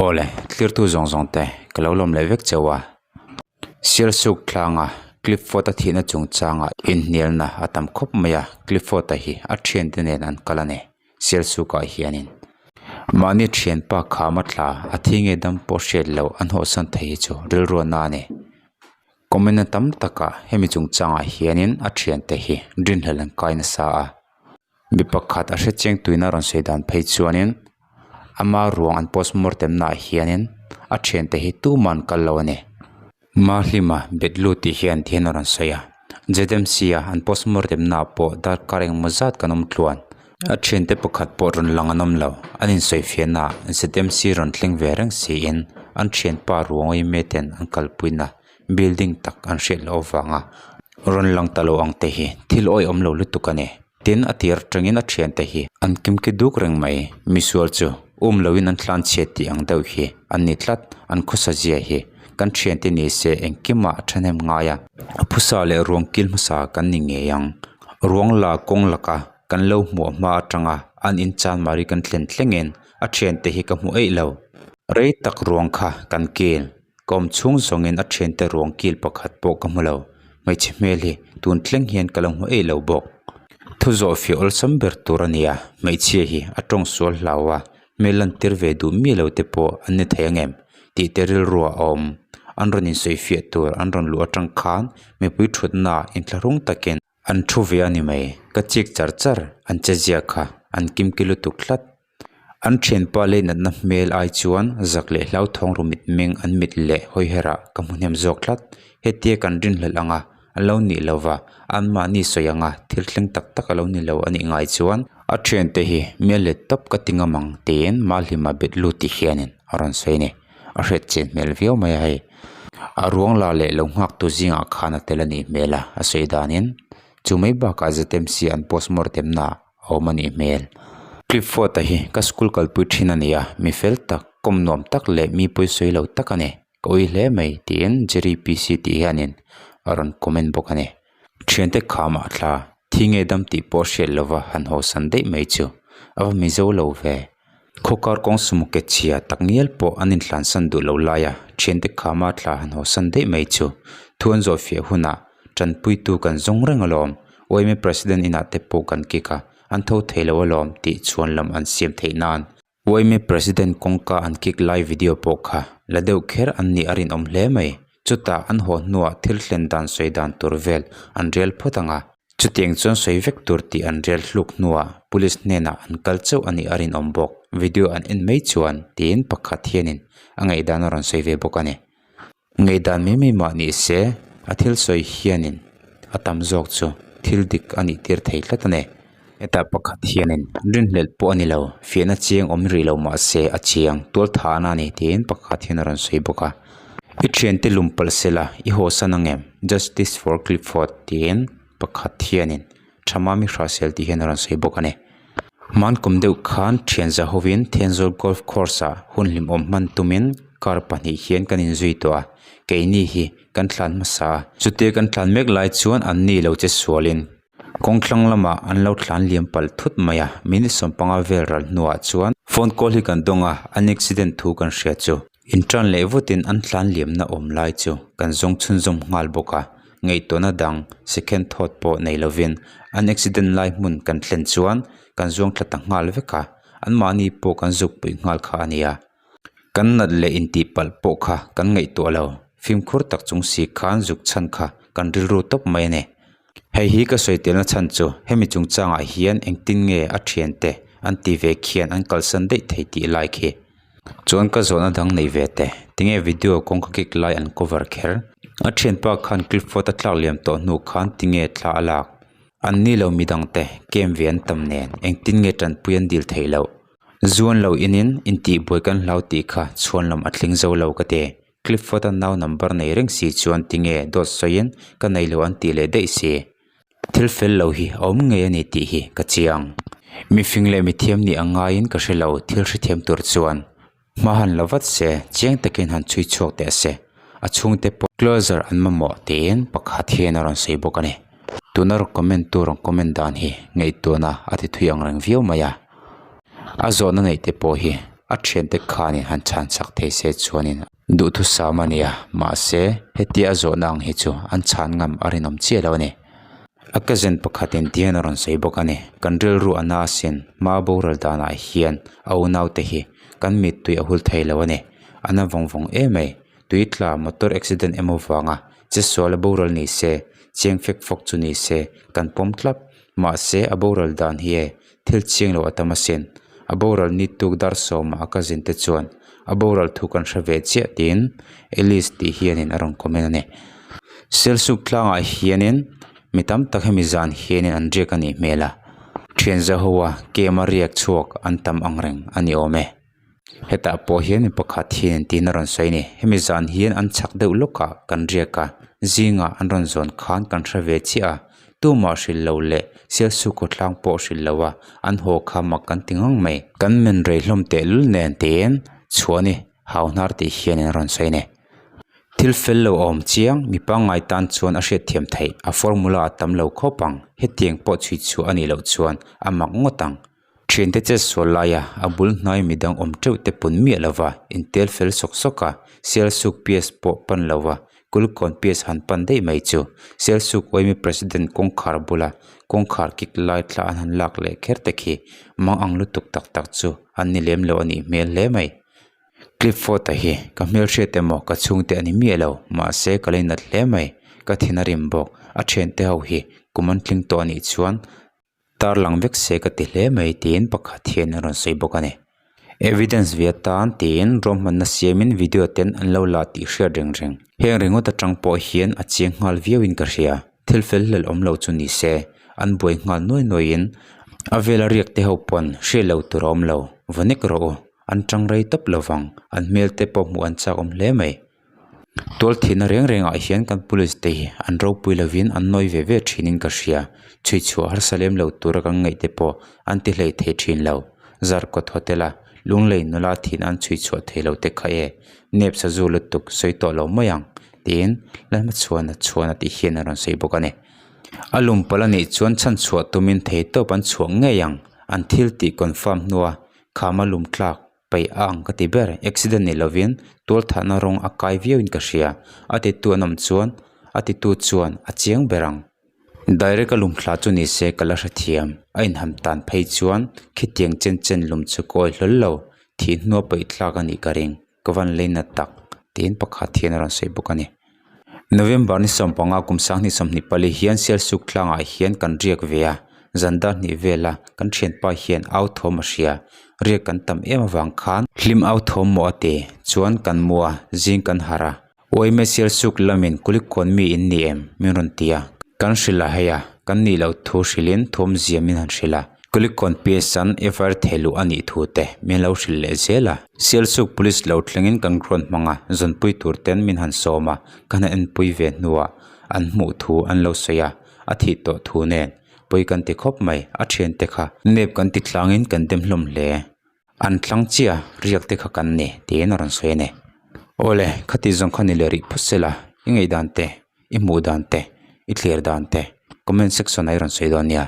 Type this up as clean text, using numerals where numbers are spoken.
Awle, tlirtu zawng zawng te ka lo lawm leh vek chauh a. Sialsuk tlanga Clifford-a thihna chungchanga inhnialna a tam khawp mai a, Clifford-a hi a thiante nen an kal a ni, Sialsukah hianin. Mahni thianpa khama tla a thi nge dam pawh hriat loh an hawhsan thei hi chu rilruahna a ni. Comment-na tam takah hemi chungchangah hianin a thiante hi rinhlelh an kai nasa a. Mi pakhat a hrechiang tuina rawn sawi dan phei chuanin ama ruang an postmortem naah hianin a thiante hi tumah an kal lo a ni. Mahlima bet lut tih hian ti hian a rawn sawi a, ZMC a an postmortem naah pawh darkar engemaw zat kan awm tluan. A thiante pakhat pawh rawn lang an awm lo, an insawifiah naah ZMC rawn thleng ve reng siin an thianpa ruang awime ten an kalpuina building tak an hriat loh avanga rawn lang ta lo ang te hi thil awihawm lo lutuk a ni. Tin, a tir atangin a thiante hi an kimki duk reng mai. Misual chu um loin an tlan chhiat tih ang deuh hi an ni tlat, an khawsa zia hi kan thiante ni se engkimah a thahnem ngai a. A phusa leh ruang kil hmasa kan ni ngei ang. Ruang la kawng laka kan lo hmuah hma atanga an in chan mari kan thlen thlengin a thiante hi ka hmu eih lo. Rei tak ruang kha kan kil. Ka awm chhung zawngin a thiante ruang kil pakhat pawh ka hmu lo. Hmeichhe hmel hi tun thleng hian ka lo hmu eih lo bawk. Thu zawh fih awlsam ber tur a nia, hmeichhia hi a tawng sual hlau a, hmel lan tir ve duh miah lo te pawh an ni thei ang em tih te rilruah a awm. An rawn insawifiah tur an rawn luh atang khan mipui thutna inthlahrung takin an thu ve a ni mai. Ka chik char char, an che zia kha an kimki lutuk tlat. An thianpa lei natna hmel ai chuan zak leh hlauthawng ru mitmeng an mit leh hawi herah ka hmu hnem zawk tlat. Hetia kan rinhlelh anga an lo nih lova anmahni sawi anga thil thleng tak tak a lo ni lo a nih ngai chuan a thiante hi mial let tawp ka ti ngam ang tiin Mahlima bet lut ti hianin a rawn sawi a ni. A hriat chian hmel viau mai a hei. A ruang la leh lo nghak tu zingah khan a tel a nih hmel a, a sawi danin chu mai bakah ZMC an postmortem naah a awm a nih hmel. Clifford-a hi ka school kalpui thin a ni a, mi fel tak, kawm nuam tak leh mi pawisawi lo tak a ni. Ka ui hle mai tiin Jerry PC tih hianin a rawn comment bawk a ni. Thiante khamah thla, thi nge dam tih pawh hriat lova han hawsan daih mai chu a va mizo lo ve. Khawkar kawng sumo ke chhia tak ngial pawh an inhlansan duh lo laia thiante khama thla han hawsan daih mai chu thu an zawh fiah hunah tanpuitu kan zawng reng alawm. Uaime President inah te pawh kan kik a, an tho thei lo alawm tih chhuan lam an siam theih nan. Uaime President kawngka an kik lai video pawh kha la deuh kher an nih a rinawm hle mai. Chutah an haw hnuah thil thlen dan sawi dan tur vel an rel phawt ang a. Chutiang chuan sawi vek tur tih an rel hluk hnuah Police hnenah an kal chauh a nih a rinawm bawk. Video an en mai chuan tiin pakhat hianin a ngaihdan a rawn sawi ve bawk a ni. Ngaihdan mai mai mah ni se, a thil sawi hianin a tam zawk chu thil dik a nih tir thei tlat a ni. Hetah pakhat hianin rinhlelh pawh a ni lo, fiahna chiang awm rih lo mah se a chiang tual thahna a ni tiin pakhat hian a rawn sawi bawk a. I thiante lum palh sela i hawsan ang em? Justice for Clifford tiin pakhat hianin Thamami Hrahsel tih hian a rawn sawi bawk a ni. Hman kum deuh khan thian za hovin Thenzawl Golf Course ah hun hlimawm hman tumin car pahnih hian kan inzui tawh a, keini hi kan thlan hmasa a. Chutia kan thlan mek lai chuan an ni lo che sualin kawng thlang lamah an lo thlan liam palh thut mai a, minute sawmpanga vel ral hnuah chuan phone call hi kan dawng a, an accident thu kan hria chu. Inṭan leh vutin an tlan liamna awm lai chu kan zawng chhunzawm nghal bawk a, ngaihtuahna dang second thought pawh nei lovin an accident lai hmun kan thlen chuan kan zuang thla ta nghal vek a, anmahni pawh kan zuk puih nghal kha a nia. Kan nat leh intih palh pawh kha kan ngaihtuah lo, fimkhur tak chung si khan zuk chhan kha kan rilru tawp mai a ni. Hei hi ka sawi telna chhan chu hemi chungchangah hian engtin nge a thiante an ti ve khian an kalsan daih thei tih lai khi. Chuan ka zawhna dang nei ve teh, tinge video kawngka kik lai an cover kher? A thianpa khan Clifford a tlak liam tawh hnu khan tinge thla a lak? An ni lo midang te game ve an tam nen engtin nge tanpui an dil theih loh? Zuan lo inin intihbuai kan hlau tih kha chhuan lam a tling zo lo ka ti. Clifford a nau number nei reng si chuan tinge dawt sawiin ka nei lo an tih leh daih si. Thil fel lo hi a awm ngei a ni tih hi ka chiang. Mifing leh mithiam nih ang ngaiin ka hre lo thil hrethiam tur chuan hma han la vat se chiang takin han chhui chhuak teh se a chhungte pawh closer an mamawh tiin pakhat hian a rawn sawi bawk a ni. Tuna rawn comment tu rawn comment dan hi ngaihtuahna a ti thui ang reng viau mai a, a zawhna neih te pawh hi. A thiante khanin han chhan chak thei se chuanin duhthusam a nia, mahse hetia a zawhna ang hi chu an chhan ngam a rinawm chiah lo a ni. A cousin pakhatin tihian a rawn sawi bawk a ni, Kan rilru a na asin, hma boral danah hian a unaute hi kan mittui a hul thei lo a ni, a na vawng vawng em mai. Tui tla motor accident emaw vanga che sual a boral ni se, chiang fek fawk chu ni se, kan pawm tlap. Mahse a boral dan hi e, thil chiang lo a tam asin. A boral ni tuk dar sawmah a cousin te chuan a boral thu kan hre ve chiah tiin Alice tih hianin a rawn comment a ni. Selsuk tlangah hianin mi tam tak hemi zan hianin an riak a nih hmel a, thian zahoa kem a riak chhuak an tam ang reng a ni awm e. Hetah pawh hian mi pakhat hian tiin a rawn sawi a ni. Hemi zan hian an chhak deuh lawkah kan riak a, zingah an rawn zawn khan kan hre ve chiah a, tumah hrilh lo leh Sialsuk khawthlang pawh hrilh lo a, an haw kha mak kan ti ngang mai. Kan men rei hlawm tehlul nen tiin chhuah a ni, hau hnar tih hian an rawn sawi a ni. Thil fel lo a awm chiang, mi pangngai tan chuan a hriatthiam theih, a formula a tam lo khawp ang, hetiang pawh chhui chhuah a nih loh chuan a mak ngawt ang. Thiante che sual laia a bul hnai midang awm teuh te pun miah lova intel fel sawk sawk a, Sialsuk PS pawh pan lova Kulikawn PS han pan daih mai chu Sialsuk Uaimi President kawngkhar bula kawngkhar kik lai thla an han lak leh kher te khi mang ang lutuk tak tak chu an ni lem lo a nih hmel hle mai. Clifford-a hi ka hmelhriat emaw ka chhungte a ni miah lo mahse ka leinat hle mai ka thin a rim bawk a thiante ho hi kum an tling tawh a nih chuan Tarlang vek se ka ti hle mai tiin pakhat hian a rawn sawi bawk a ni. Evidence ve atan tiin ruahmanna siamin video ten an lo la tih hriat reng reng. Heng ringawt atang pawh hian a chiang nghal viauin ka hria. Thil fel hlel awm lo chu ni se, an buai nghal nuai nuaiin a vela riak te ho pawn hriat lo tur a awm lo. Va nek rawh u, an tang rei tawp lovang, an hmel te pawh hmuh an chak awm hle mai. Tual thihna reng rengah hian kan police te hi an ropui lovin an nawi ve ve thinin ka hria. Chhui chhuah harsa lem lo tura kan ngaih te pawh an ti hlei thei thin lo. Zarkawt hotel a Lunglei nula thihna an chhui chhuah thei lo te kha e nep sazu lutuk sawi tawh lo mai ang tiin Lalhmachhuana chhuana tih hian a rawn sawi bawk a ni. A lum palh a nih chuan chhan chhuah tumin theihtawp an chhuah ngei ang an thil tih confirm hnua khama lum tlak Paih a ang ka ti ber, accident ni lovin tualthahna rawng a kai viauin ka hria, a titu an awm chuan a titu chuan a chiang ber ang. Direct a lumthla chu ni se ka la hrethiam, a inham tan phei chuan khitiang chen chen lum chu ka awi hlawl lo, thih hnua paih tlak a nih ka ring, ka van lei nat tak, tiin pakhat hian a rawn sawi bawk a ni. November ni 15 kum 2024 hian Sialsuk tlangah hian kan riak ve a, zan dar hnih vela kan thianpa hian au thawm a hria, riak kan tam em avang khan hlim au thawm maw a ti chuan kan mu a, zing kan harh a, Uaime Sialsuk lamin Kulikawn mi in ni em? min rawn ti a, kan hrilh a hei a, kan nih loh thu hrilhin thawmzia min han hrilh a. Kulikawn PS-an FIR thehluh a nih thu te min lo hrilh leh zel a. Sialsuk Police lo thlengin kan ground hmanga zawnpui tur ten min han sawm a, kan han enpui ve hnuah an hmuh thu an lo sawi a, a thih tawh thu nen pawi kan ti khawp mai, a thiante kha nep kan ti tlangin kan dem hlawm hle. An tlang chiah riak te kha kan ni tiin a rawn sawi a ni. Awle, khati zawng kha ni leh rih phawt se la, i ngaihdan te, i hmuh dan te, i thlir dan te comment section ah i rawn sawi dawn nia.